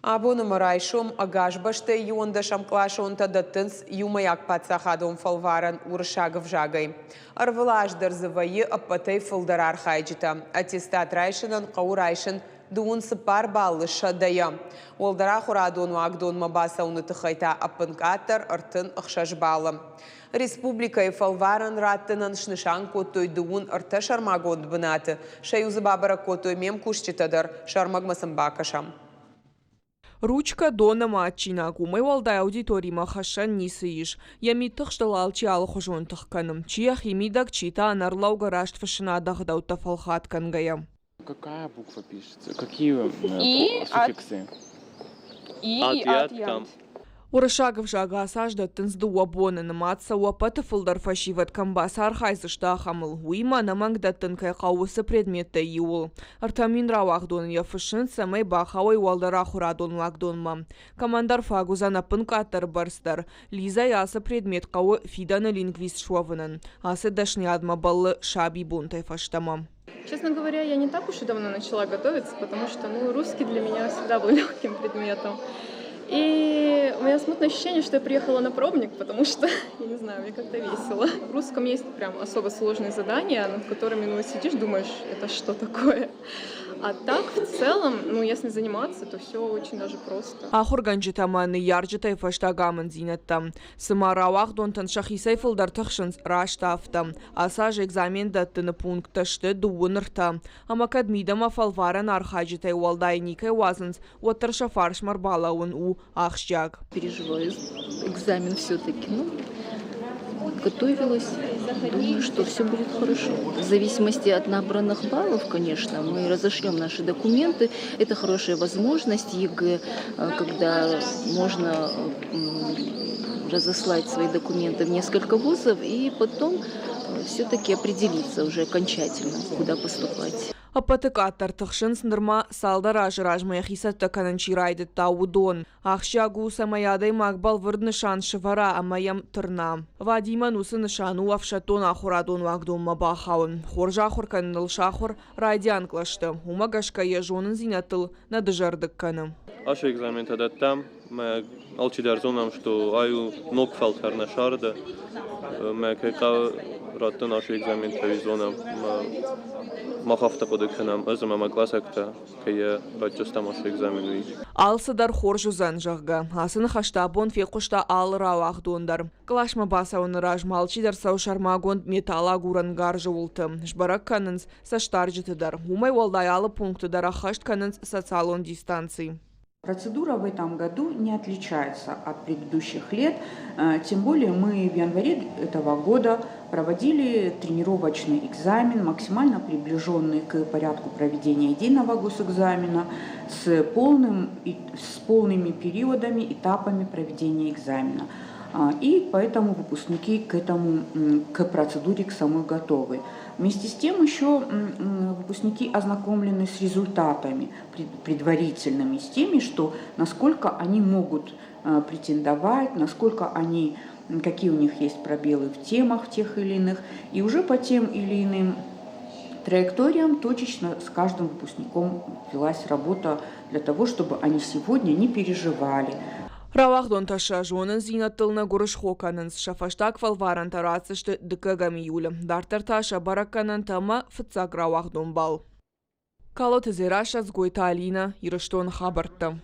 Абон ӕмӕ райсом ӕгас бӕстӕйы иуӕндӕсӕмкъласонтӕ дӕттынц иумӕйаг паддзахадон фӕлварӕн уырыссаг ӕвзагӕй. Ӕрвылаз дӕр дзы вӕййы ӕппӕтӕй фылдӕр архайджытӕ. Аттестат райсынӕн хъӕуы райсын 34 баллы 100-йӕ. Уӕлдӕр ахуырадон уагдонмӕ бацӕуыны тыххӕй та ӕппынкъаддӕр 36 баллы. Республикӕйы фӕлварӕн раттынӕн снысан кодтой 33 сӕрмагонд бынаты. Сӕ иу дзы бабӕрӕг кодтой ме мкусджытӕ дӕр. Сӕ ӕрмӕгмӕ сын бакӕсӕм. Ручкӕ, дон ӕмӕ адджинаг, уымӕй уӕлдай аудиторимӕ хӕссӕн ницы ис. Йӕ мидтыхстыл алчи алыхуызон тых кӕны, чи йӕхи мидӕг, чи та ӕнӕрлӕугӕ растфыссынады ӕгъдӕуттӕ фӕлхат кӕнгӕйӕ. Какая буква пишется? Какие И, от, суффиксы? И, Ат, и, ят, ат, ят. там. Уырыссаг ӕвзаг ацы аз дӕттынц дыууӕ боны, нымад цӕуы ӕппӕты фылдӕр фӕсивӕд кӕм бацархайдзысты, ахӕмыл. Уыимӕ ӕнӕмӕнг дӕттын кӕй хъӕуы, уыцы предметтӕй иуыл. 3000 рауагъдоны йӕ фыссынц, цӕмӕй бахауой уӕлдӕр ахуырадон уагдонмӕ. Кӕмӕндӕр фаг уыдзӕн ӕппынкъаддӕр бӕрц дӕр. Лизӕйы ацы предмет хъӕуы фидӕны лингвист суӕвынӕн. Ацы дӕсныйадмӕ бӕллы сабибонтӕй фӕстӕмӕ. Честно говоря, я не так уж и давно начала готовиться, потому что, ну, русский для меня всегда был легким предметом. И у меня смутное ощущение, что я приехала на пробник, потому что, я не знаю, мне как-то весело. В русском есть прям особо сложные задания, над которыми, ну, сидишь, думаешь, это что такое? А так, в целом, ну, если заниматься, то все очень даже просто. Ахуыргӕнджытӕ ӕмӕ ныййарджытӕй фӕстаг амынддзинӕдтӕ. Цыма рауагъдонтӕн сӕхицӕй фылдӕр тыхсынц, раст афтӕ. Ацы аз экзамен дӕттыны пункттӕ сты дыууын ӕртӕ. Ӕмӕ кӕд мидӕмӕ фӕлварӕн архайджытӕй уӕлдай никӕй уадзынц, уӕддӕр сӕ фарсмӕ ӕрбалӕууын у ахсджиаг. Переживаю экзамен все-таки. Ну, готовилась, думаю, что все будет хорошо. В зависимости от набранных баллов, конечно, мы разошлем наши документы. Это хорошая возможность ЕГЭ, когда можно разослать свои документы в несколько вузов и потом все-таки определиться уже окончательно, куда поступать. Ӕппӕты къаддӕр тыхсынц нырма цалдӕр азы размӕ йӕхи цӕттӕ кӕнын чи райдыдта, уыдон. Ахсджиаг у, цӕмӕй адӕймаг бӕлвырд нысан сӕвӕра ӕмӕ йӕм тырна. Вадимӕн уыцы нысан у ӕфсӕддон ахуырадон уагдонмӕ бахауын. Хорз ахуыр кӕныныл сахуыр райдиан кълӕсты. Уымӕ гӕсгӕ йӕ зонындзинӕдтыл нӕ дызӕрдыг кӕны. Ацы экзаментӕ дӕттӕм, мӕ алчидӕр зонӕм, что ай у ног фӕлтӕр нӕ сӕрды, мӕ кӕй хъӕуы раттын ацы экзаментӕ, уый зонӕм. Мах афтӕ хъуыды кӕнӕм, ӕз ӕмӕ мӕ къласӕгтӕ, кӕй йӕ ратдзыстӕм ацы экзамен, уый. Алцыдӕр хорз уыдзӕн, зӕгъгӕ, ацы ныхӕстӕ абон фехъуыста алы рауагъдон дӕр. Къласмӕ бацӕуыны размӕ алчидӕр цӕуы сӕрмагонд металлагурӕн гарзы уылты. Сбӕрӕг кӕнынц цӕстдарджыты дӕр. Уымӕй уӕлдай алы пункты дӕр ӕххӕст кӕнынц социалон дистанци. Процедура в этом году не отличается от предыдущих лет, тем более мы в январе этого года проводили тренировочный экзамен, максимально приближенный к порядку проведения единого госэкзамена, с полными периодами, этапами проведения экзамена. И поэтому выпускники к процедуре к самой готовы. Вместе с тем еще выпускники ознакомлены с результатами предварительными, с теми, что насколько они могут претендовать, какие у них есть пробелы в темах тех или иных, и уже по тем или иным траекториям точечно с каждым выпускником велась работа для того, чтобы они сегодня не переживали. Рауагъдонтӕ сӕ зонындзинӕдтыл нӕ гуырысхо кӕнынц, сӕ фӕстаг фӕлварӕнтӕ ратдзысты 2 июлы. Дарддӕр та сӕ бӕрӕггӕнӕнтӕ ӕмӕ фыццаг рауагъдон бал. Калоты Дзерассӕ, Дзгойты Алинӕ, Ирыстоны хабӕрттӕ.